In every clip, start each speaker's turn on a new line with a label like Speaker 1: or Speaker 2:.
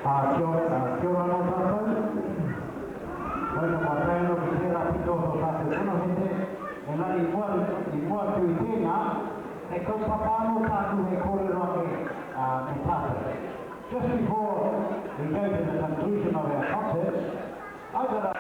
Speaker 1: Ā, kia ora, ā, kia ora anō tātou. Koina kua tae anō ki tērā pito o tō tātou konohete, engari i mua, i mua atu i tēnā, he kaupapa anō tāku hei kōrero ake, ā, me tātou. Just before we go to the conclusion of our concert, I got a.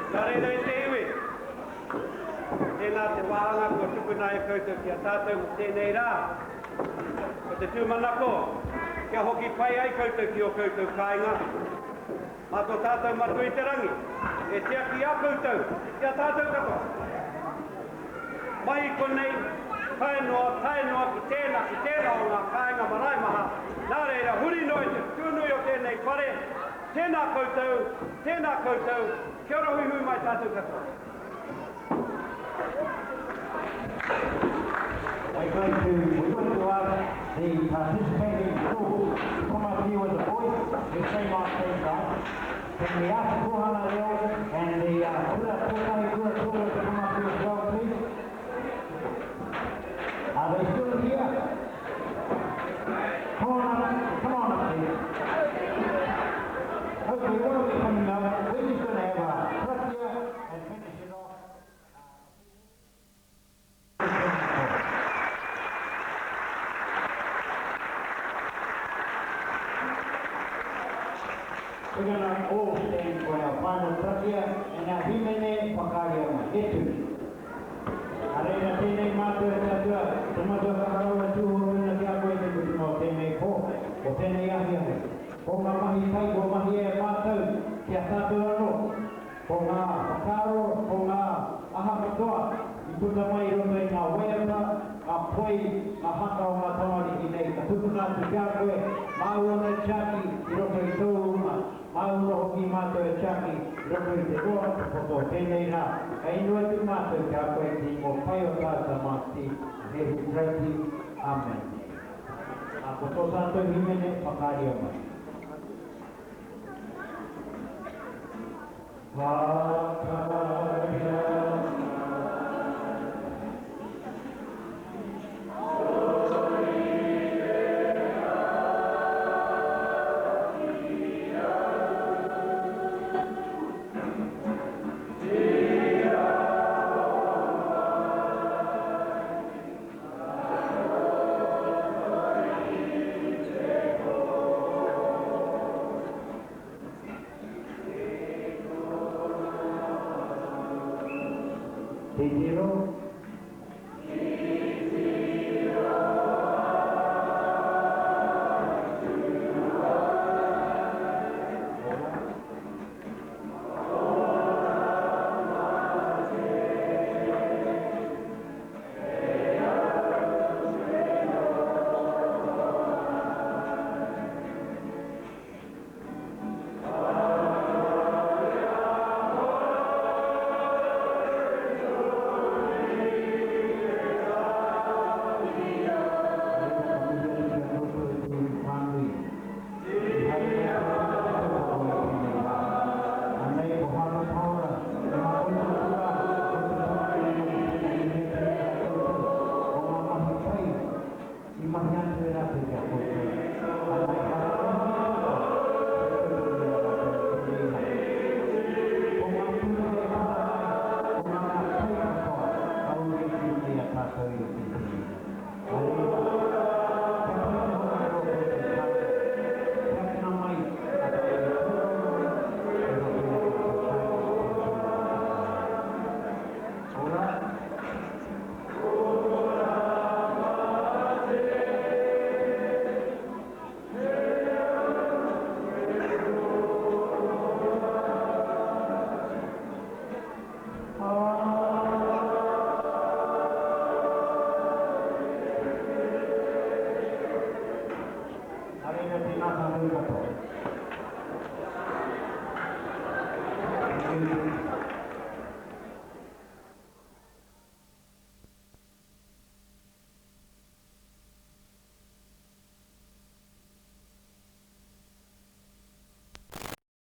Speaker 2: Nā reira e te iwi, tēnā te wāhanga kua tukuna e koutou ki a tātou mō tēnei rā. Ko te tūmanako, kia hoki pai ai koutou ki ō koutou kāinga, mā tō tātou Matua i te Rangi e tiaki i a koutou, i a tātou katoa. Mai i konei, tae noa, tae noa ki tēnā, ki tērā o ngā kāinga marae maha, nā reira, huri noa i te tuanui o tēnei whare, tēnā koutou, tēnā koutou, kia ora huihui mai tātou katoa.
Speaker 1: We're going to, we're going to ask the participating schools to come up here with a voice and say my name down. Can we ask Kohana Reo and the uh, Kura Kōtahi Kura Kura to come up here as well, please? Are they still here? Come on up, come on up, please. Okay, what are we coming up? We're just going to have a karakia and finish it off. We're going to all stand for our final karakia and our himene whakaaria mai. E tū. A reira tēnei mātou e te Atua, te Matua whakaraua e tūhono ana ki a koe te mutunga o tēnei pō, o tēnei ahiahi. Ko ngā mahi pai kua mahia e mātou ki a tātou anō, ko ngā whakaaro, ko ngā aha katoa i puta mai i roto i ngā waiata, ngā poi, ngā haka o ngā tamariki nei, ka tukuna atu ki a koe, māu ana e tiaki i roto i tōu uma, māu anō hoki mātou e tiaki i roto i te roa, te poto o tēnei rā. Ka inoi atu mātou ki a koe ki te ingoa pai o tāu Tamaiti, a Hēhu Karaiti. Āmene. Ā, ko tō tātou himene, whakaaria mai. Titiro. Tēnā tātou katoa.